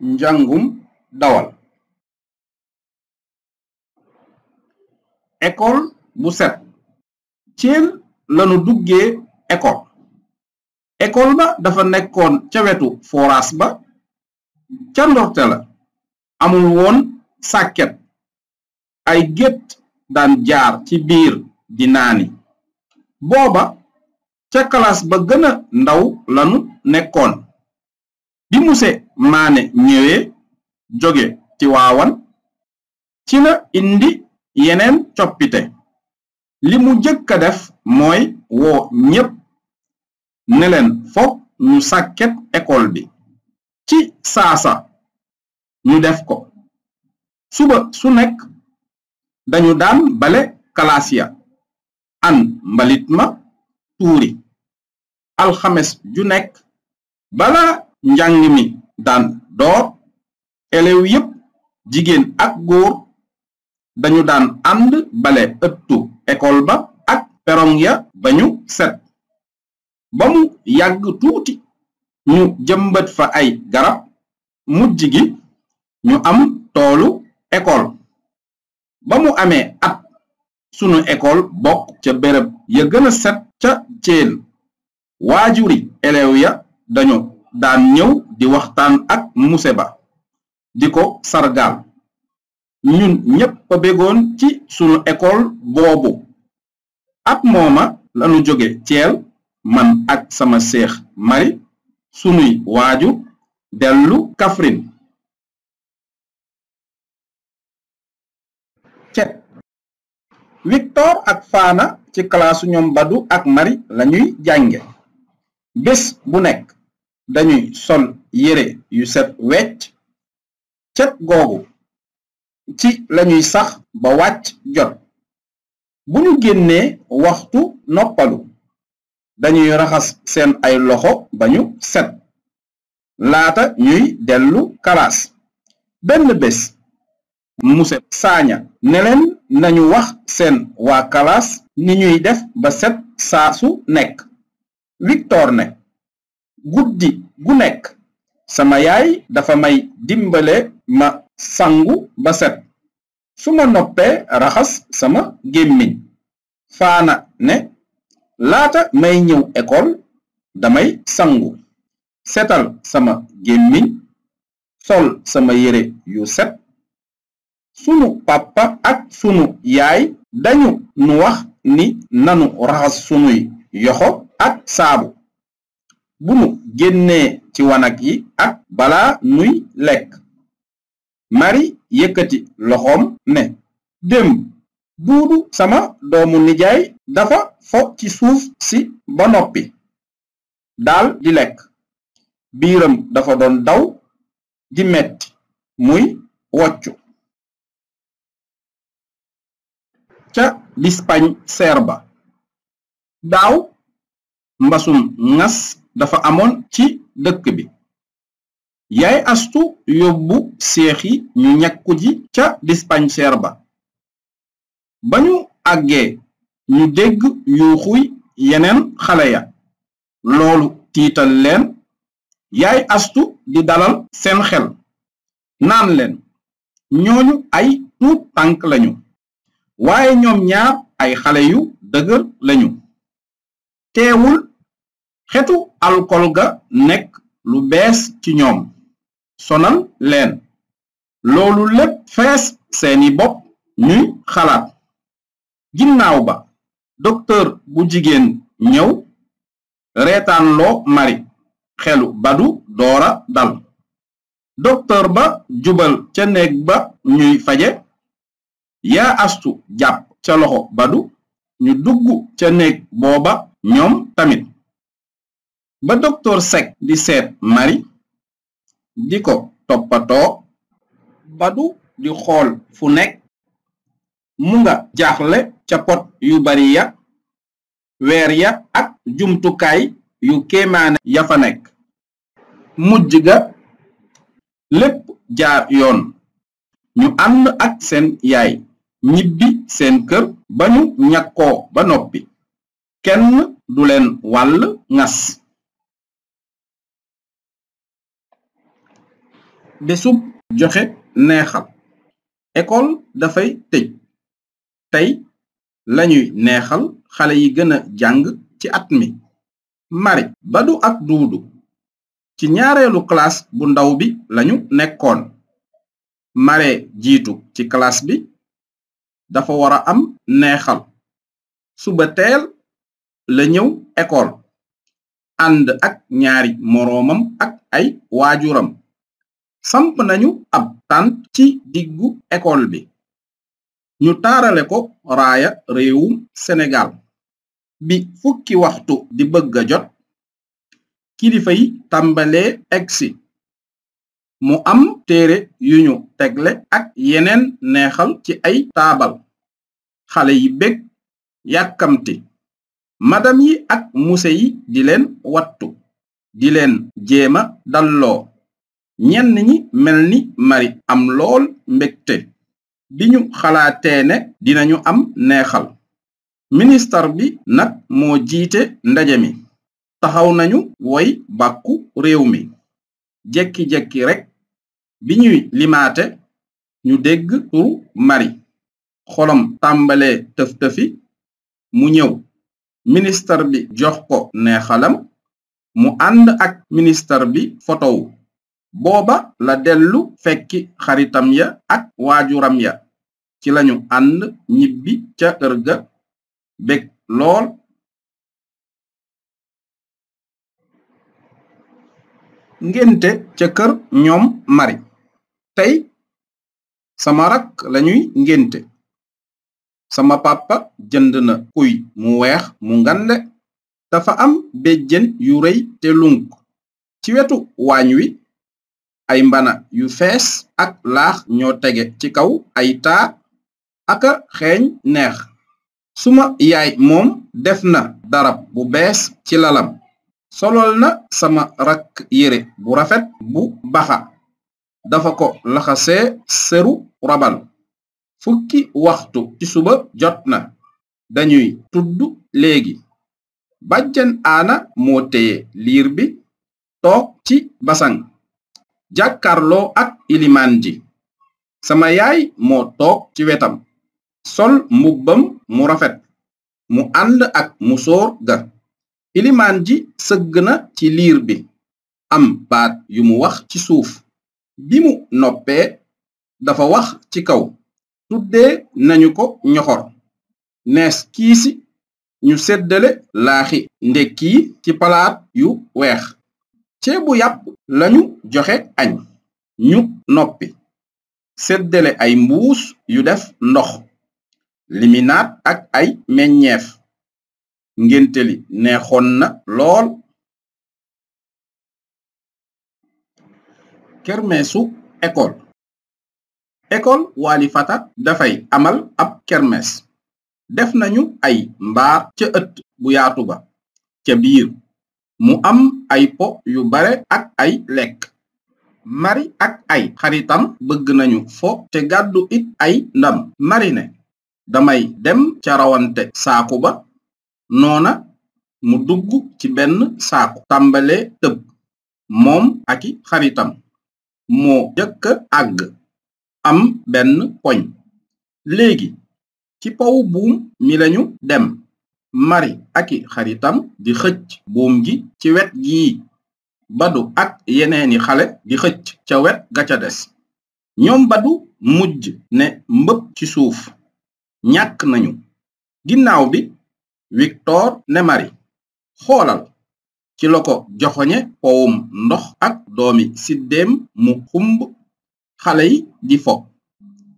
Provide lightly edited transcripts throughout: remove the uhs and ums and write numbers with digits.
njàngum dawal. École bu set. Thiel lanu duggee école. École ba dafa nekkoon ca wetu forage ba. Ca ndorte la amul woon sàkket, ay gétt daan jaar ci biir di naani. Booba ca classe ba gëna ndaw lanu nekkoon. Bi monsieur Mané ñëwee jóge Tiwaawan ci la indi yeneen coppite. li mu jëkka def mooy woo ñépp ne leen fokk ñu sàkket école bi. ci saasa ñu def ko. suba su nekk dañu daan bale kalaas ya, an mbalit ma tuuri. alxames ju nekk bala njàng mi daan door, elew yépp jigéen ak góor dañu daan ànd bale ëttu école ba ak perong ya bañu set. ba mu yàgg tuuti ñu jëmbat fa ay garab, mujj gi ñu am toolu école. ba mu amee at, sunu école bokk ca béréb ya gëna set ca Thiel. waajuri elew ya dañu daan ñëw di waxtaan ak monsieur ba, di ko sargal. ñun ñépp a bégoon ci sunu école boobu. at mooma lanu jóge Thiel, man ak sama seex Mari, sunuy waaju dellu Kaffrine. cet. Victor ak Fana ci kalaasu ñoom Badu ak Mari lañuy jànge. bés bu nekk dañuy sol yére yu set wecc. cet googu ci lañuy sax ba wàcc jot. bu ñu génnee waxtu noppalu, dañuy raxas seen ay loxo ba ñu set laata ñuy dellu kalaas. benn bés monsieur Sagna ne leen nañu wax seen waa kalaas ni ñuy def ba set saa su nekk. Victor ne, guddi gu nekk sama yaay dafa may dimbale ma sangu ba set, su ma noppee raxas sama gémmiñ. Fana ne, laata may ñëw école damay sangu, setal sama gémmiñ, sol sama yére yu set. sunu papa ak sunu yaay dañu nu wax ni nanu raxas sunuy yoxo ak saabu bu nu génnee ci wanag yi ak balaa nuy lekk. Mari yëkkati loxoom ne, démb Duudu sama doomu nijaay dafa fo ci suuf si ba noppi daal di lekk. biiram dafa doon daw di metti muy woccu. ca dispensaire ba. daaw mbasum ngas dafa amoon ci dëkk bi. yaay Astu yóbbu seex yi ñu ñakku ji ca dispensaire ba. ba ñu àggee ñu dégg yuuxuy yeneen xale ya. loolu tiital leen. yaay Astu di dalal seen xel naan leen, ñooñu ay tuut tànk lañu, waaye ñoom ñaar ay xale yu dëgër lañu. teewul xetu alkol ga nekk lu bees ci ñoom, sonal leen. loolu lépp fees seeni bopp ñuy xalaat. ginnaaw ba docteur bu jigéen ñëw reetaanloo Mari. xelu Badu doora dal. docteur ba jubal ca néeg ba ñuy faje. yaa Astu jàpp ca loxo Badu, ñu dugg ca néeg booba ñoom tamit. ba docteur Seck di seet Mari di ko toppatoo, Badu di xool fu nekk. mu nga jaaxle ca pot yu bari ya, weer ya ak jumtukaay yu kéemaane ya fa nekk. mujj ga lépp jaar yoon. ñu ànd ak seen yaay ñibbi seen kër ba ñu ñakkoo ba noppi. kenn du leen wàll ngas. bésub joxe neexal école dafay tëj tey lañuy neexal xale yi gëna jàng ci at mi. Mari Badu ak Duudu ci ñaareelu classe bu ndaw bi lañu nekkoon. Mare jiitu ci classe bi dafa wara am neexal suba teel la ñëw école ànd ak ñaari moroomam ak ay waajuram. Samp nañu ab tànt ci diggu école bi ñu taarale ko raaya réewum Sénégal. Bi fukki waxtu di bëgga jot kilifa yi tàmbalee egsi mu am téere yuñu tegle ak yeneen neexal ci ay taabal. Xale yi bég yàkkamti madam yi ak muse yi di leen wattu di leen jéema dalloo. Ñenn ñi melni Mari am lool mbégte bi ñu xalaatee ne dinañu am neexal. Ministar bi nag moo jiite ndaje mi taxaw nañu woy bàkku réew mi. Jekki-jekki rekk bi ñuy limaate ñu dégg turu Mari xolam tàmbalee tëf-tëfi mu ñëw. Ministar bi jox ko neexalam mu ànd ak ministar bi fotowu. Booba la dellu fekki xaritam ya ak waajuram ya ci lañu ànd ñibbi ca kër ga bég lool. Ngénte ca kër ñoom Mari. Tey sama rakk lañuy ngénte. Sama papa jënd na kuy mu weex mu ngande dafa am béjjén yu rëy te lunk. Ci wetu waañ wi ay mbana yu fees ak laax ñoo tege ci kaw ay taa aka xeeñ neex. Suma yaay moom def na darab bu bees ci lalam solol na sama rakk yére bu rafet bu baxa dafa ko laxasee seru rabal. Fukki waxtu ci suba jot na dañuy tudd léegi. Bàjjen Aana moo téye liir bi toog ci basang jàkkarloo ak ilimaan ji. Sama yaay moo toog ci wetam sol mbubbam mu rafet mu ànd ak musóor ga. Ilimaan ji sëgg na ci liir bi am baat yu mu wax ci suuf. Bi mu noppee dafa wax ci kaw. Tuddee nañu ko ñoxor. Nees kiisi ñu seddale laaxi ndekki ci palaat yu weex. Ceebu yàpp lañu joxe añ. Ñu noppi seddale ay mbuus yu def ndox liminaat ak ay meññeef. Ngénte li neexoon na lool. Kermesu école. École Wali Fata dafay amal ab kermes. Def nañu ay mbaar ca ëtt bu yaatu ba. Ca biir mu am ay po yu bare ak ay lekk. Mari ak ay xaritam bëgg nañu fo te gàddu it ay ndam. Mari ne damay dem ca rawante saaku ba. Noona mu dugg ci benn saaku tàmbale tëb moom aki xaritam. Moo jëkka àgg am benn poñ. Léegi ci powu buum mi lañu dem. Mari aki xaritam di xëcc buum gi ci wet gii. Badu ak yeneeni xale di xëcc ca wet ga ca des. Ñoom Badu mujj ne mbëpp ci suuf. Ñàkk nañu. Ginnaaw bi Victor ne Mari xoolal ci la ko joxoñe powum ndox ak doomi siddéem mu xumb. Xale yi di fo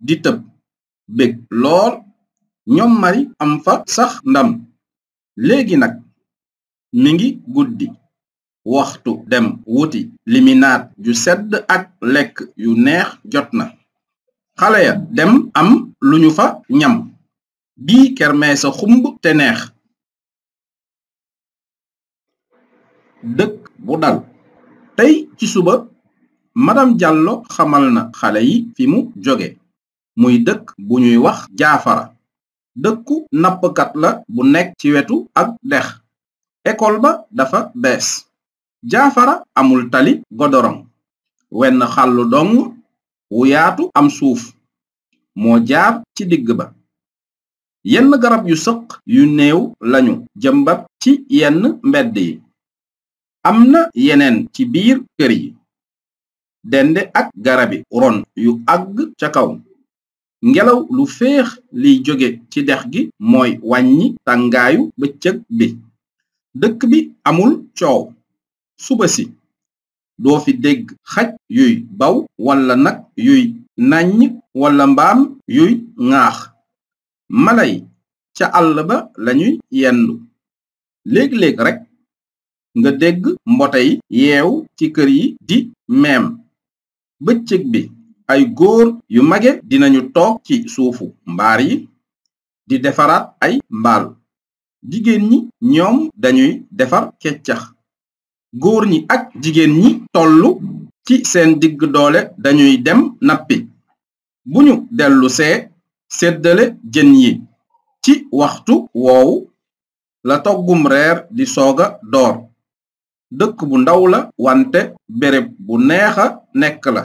di tëb bég lool. Ñoom Mari am fa sax ndam. Léegi nag mi ngi guddi. Waxtu dem wuti liminaat ju sedd ak lekk yu neex jot na. Xale ya dem am luñu fa ñam. Bii kermeesa xumb te neex. Dëkk bu dal. Tey ci suba madame Diallo xamal na xale yi fi mu jóge. Muy dëkk bu ñuy wax Jaafara. Dëkku nappkat la bu nekk ci wetu ak dex. École ba dafa bees. Jaafara amul tali godorong. wenn xàllu dong wu yaatu am suuf moo jaar ci digg ba. yenn garab yu sëq yu néew lañu jëmbat ci yenn mbedd yi. am na yeneen ci biir kër yi dende ak garabi ron yu àgg ca kaw. ngelaw lu féex liy jóge ci dex gi mooy wàññi tàngaayu bëccëg bi. dëkk bi amul coow. suba si doo fi dégg xaj yuy baw walla nag yuy nàññ walla mbaam yuy ŋaax. mala yi ca àll ba lañuy yendu. léeg-léeg rekk nga dégg mbote yi yeew ci kër yi di meem. bëccëg bi ay góor yu mage dinañu toog ci suufu mbaar yi di defaraat ay mbaal. jigéen ñi ñoom dañuy defar keccax. góor ñi ak jigéen ñi tollu ci seen digg doole dañuy dem nappi. bu ñu dellu see séddale jën yi. ci waxtu woowu la toggum reer di sooga door. dëkk bu ndaw la wante béréb bu neexa nekk la.